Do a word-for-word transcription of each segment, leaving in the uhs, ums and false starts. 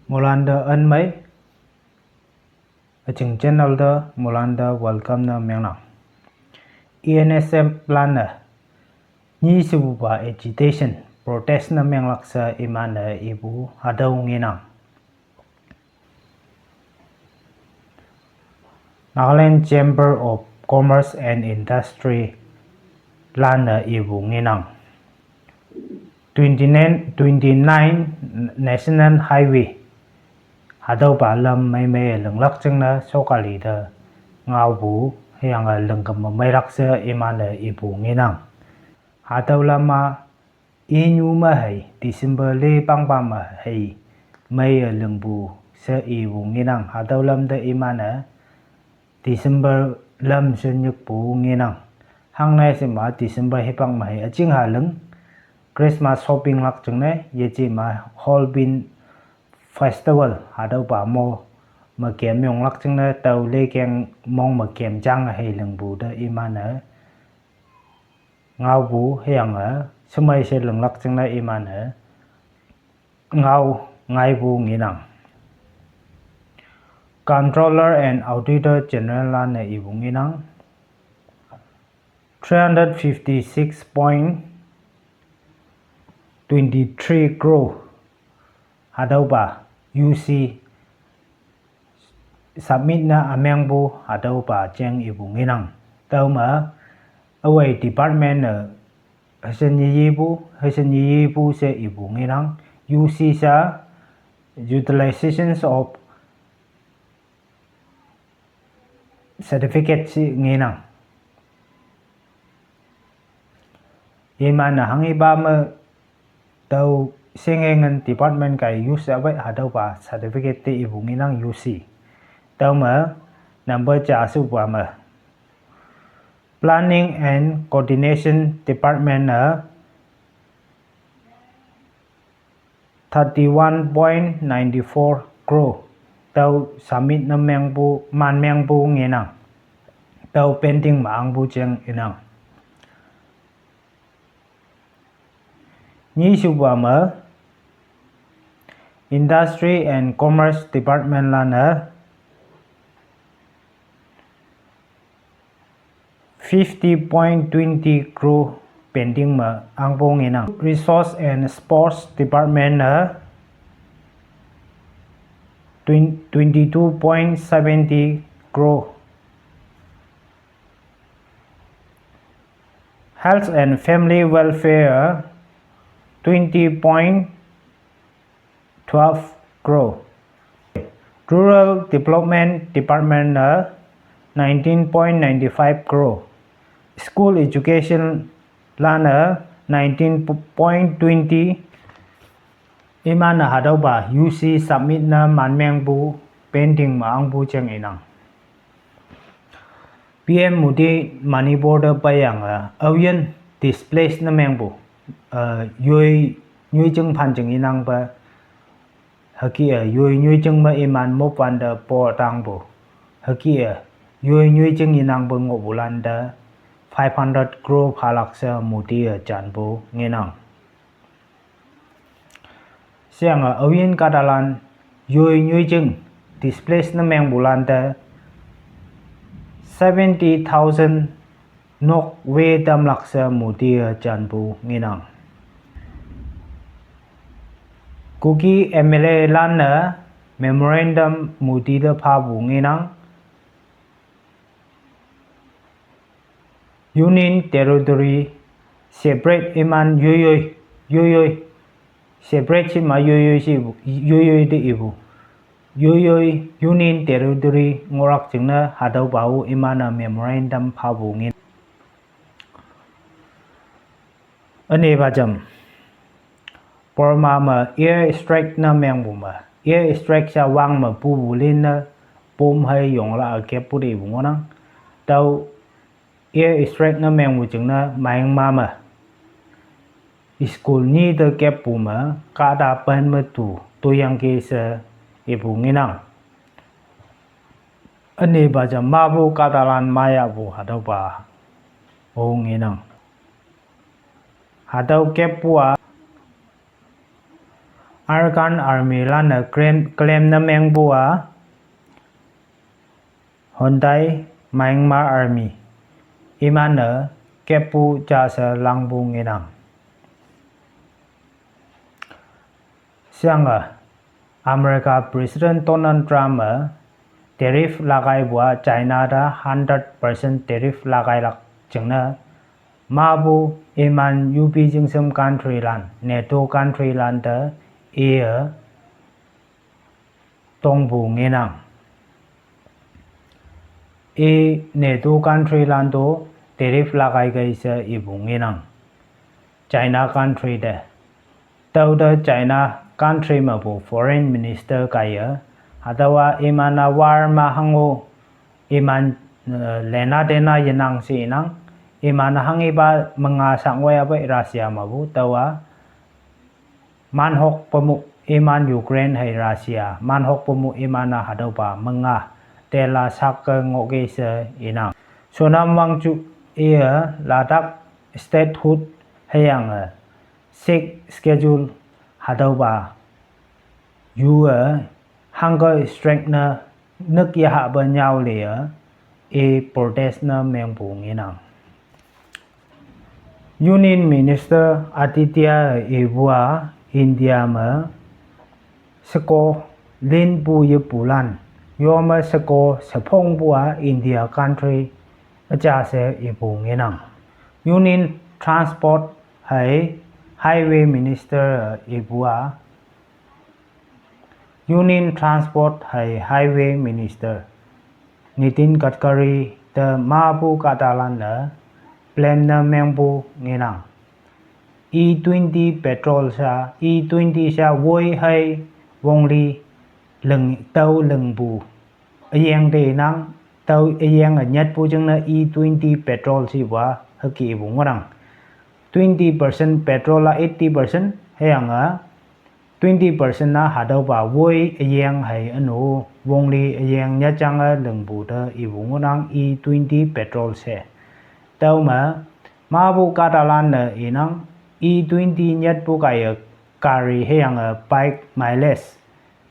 Moilante anmei, üjing channel te moilante welcome ne mengnang. E N S M lan-e nyi shepupa agitation, protest ne menglak she iman-e ipu hatüo ngenang. Nagaland Chamber of Commerce and Industry lan-e ipu ngenang. Twenty-nine, twenty-nine National Highway hatüopa lam meimei linglak jingne shokali te ngaopu, hüyange lingküm meilak she iman-e ipu ngenang. Hatüo lam-a inyu me hei December le pangpa me hei meiye lingpu she ipu ngenang. Hatüo lam te iman-e December lam she nyikpu ngenang. Hangne shema December hipak me hei üjingha ling Christmas shopping lak jingne, yeje me Hornbill Festival hatüopa mo me kem yonglak jingne tao lekeng mong me kem jang hei lingpu te iman-e ngaopu, hüyange shemei she linglak jingne iman-e ngao ngaipu ngenang. Comptroller and Auditor General lan-e ipu ngenang. Three hundred fifty-six point twenty-three crore hatüopa U C submit ne ümengpu hatüopa jeng ipu ngenang. Tüome awei department-e hüshin yeyepu, hüshin yeyepu she ipu ngenang. U C sha utilizations of certificate she ngenang. Iman-e hanghipa me tüo shingengen department kaiye use awe hatüopa certificate te ipu ngenang U C. Tüome number ja shepupa me Planning and Coordination Department-e thirty-one point nine four crore tüo submit ne mengpu, man mengpu ngenang. Tüo pending me angpu jeng inang. Nyi shepupa me Industry and Commerce Department lan-e fifty point twenty crore pending me angpu ngenang. Resource and Sports Department-e twenty-two point seventy crore. Health and Family Welfare twenty point twelve crore. Rural Development Department-e nineteen point nine five crore. School Education lan-e nineteen point twenty. Iman-e hatüopa U C submit ne man mengpu pending me angpu jeng inang. P M Modi Manipur te peiyange aoyin displace ne mengpu, eh, yoi, nyoijing phanjing inangpe, hüke-e yoi nyoijing me iman mopwante po tangpu, hüke-e yoi nyoijing inangpe ngohpulan te five hundred crore phalak she Modi-e janpu ngenang. Sheyange aoyin kahtalan yoi nyoijing displace ne mengpulan te seventy thousand nok we tamlak she Modi-e janpu ngenang. Kuki M L A lan-e memorandum Modi te phapu ngenang. Union Territory separate iman yoiyoi, yoiyoi, separate shima yoiyoi she ipu, yoiyoi te ipu. Yoiyoi Union Territory ngohlak jingne hatüopa-o iman-e memorandum phapu ngin. Ünepa jam, Burma me air strike ne mengpu me, air strike sha wang me pupu linne bomb hei yongla keppu te ipu ngohnang. Tüo air strike ne mengpu jingne Myanmar me school nyi te keppu me kahta pen me tu toiyangki she ipu ngenang. Ünepa jam mapu kahtalan mayapu hatüopa-o ngenang. Hatüo keppu-a Arakan Army lan-e claim, claim ne mengpu-a Hyundai Myanmar Army iman-e keppu ja she langpu ngenang. Sheyange America President Donald Trump-e tariff lakaipu-a China te hundred percent tariff lakailak jingne, mapu iman U P jingsem country lan, NATO country lan te iye tongpu ngenang. I NATO country lan to tariff lakai kei she ipu ngenang. China country te. Tüote China country mepu foreign minister kaiye, hatüowa iman-a war me hango iman, eh, lena tena yenang she inang, iman-e hanghipa menga shangwei apei Russia mepu, tüowa manhok pemu iman Ukraine hei Russia, manhok pemu iman-a hatüopa menga tela shake ngohke she inang. Sonam Wangchuk iye Ladakh statehood hüyange Sixth Schedule hatüopa yu-e hunger strike ne nük yehahpe nyao le-e, i protest ne mengpu ngenang. Union Minister Aditya ipu-a India me sheko linpu yepulan, yome sheko shephongpu-a India country üja she ipu ngenang. Union Transport hei Highway Minister ipu-a, Union Transport hei Highway Minister Nitin Gadkari te mapu kahtalan-e plan ne mengpu ngenang. E twenty petrol sha, E twenty sha woi hei wongli ling, tüo lingpu üyeng te inang, tüo üyeng-e nyatpu jingne E twenty petrol shipu-a hükepu ngohnang. Twenty percent petrol-a eighty percent hüyange twenty percent-a hatüopa woi üyeng hei ünu wongli üyeng nyatjange lingpu te ipu ngohnang E twenty petrol she. Tüome mapu kahtalan-e inang E twenty nyatpu kaiye gari hüyange bike mileage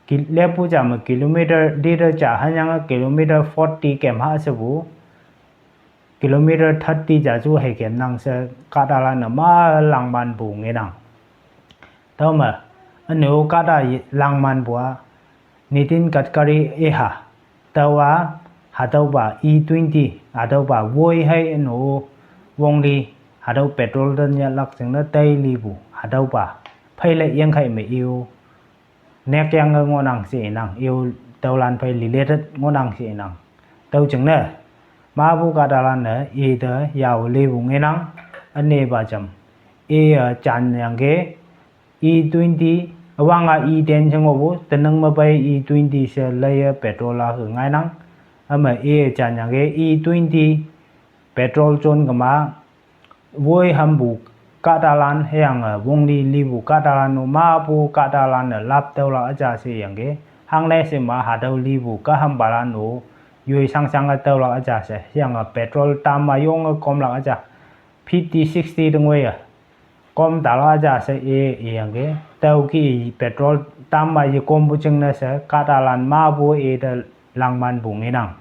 ki-, leppu ja me kilometer liter ja hüyange kilometer forty kem ha shepu kilometer thirty ja ju hei kemnang she kahtalan-e ma langmanpu ngenang. Tüome ünu kahta langmanpu-a Nitin Gadkari iha, tüowa hatüopa E twenty hatüopa woi hei ünu wongli hatüo petrol te nyatlak jingne tei lipu hatüopa pheile yengkhei me i-o nekyange ngohnang she inang, i-o tüolan phei related ngohnang she inang. Tüo jingne mapu kahtalan-e ite yao lipu ngenang. Ünepa jam, iye janyangki E twenty üwang-a E ten she ngohpu, tening me pei E twenty she leiye petrol-a ke ngainang. Üme iye janyangki E twenty petrol jon kema woi hampu kahtalan hüyange wongli lipu kahtalan-o mapu kahtalan-e lap tüolak üja sheyangki, hangne shema hatüo lipu kahampalan-o yoi shangshang-e tüolak üja she, hüyange petrol tam ma yonge komlak üja, fifty sixty tengwei-e kom talak üja she i, iyangki, tüoke petrol tam ma yekompu jingne she kahtalan mapu ite langmanpu ngenang.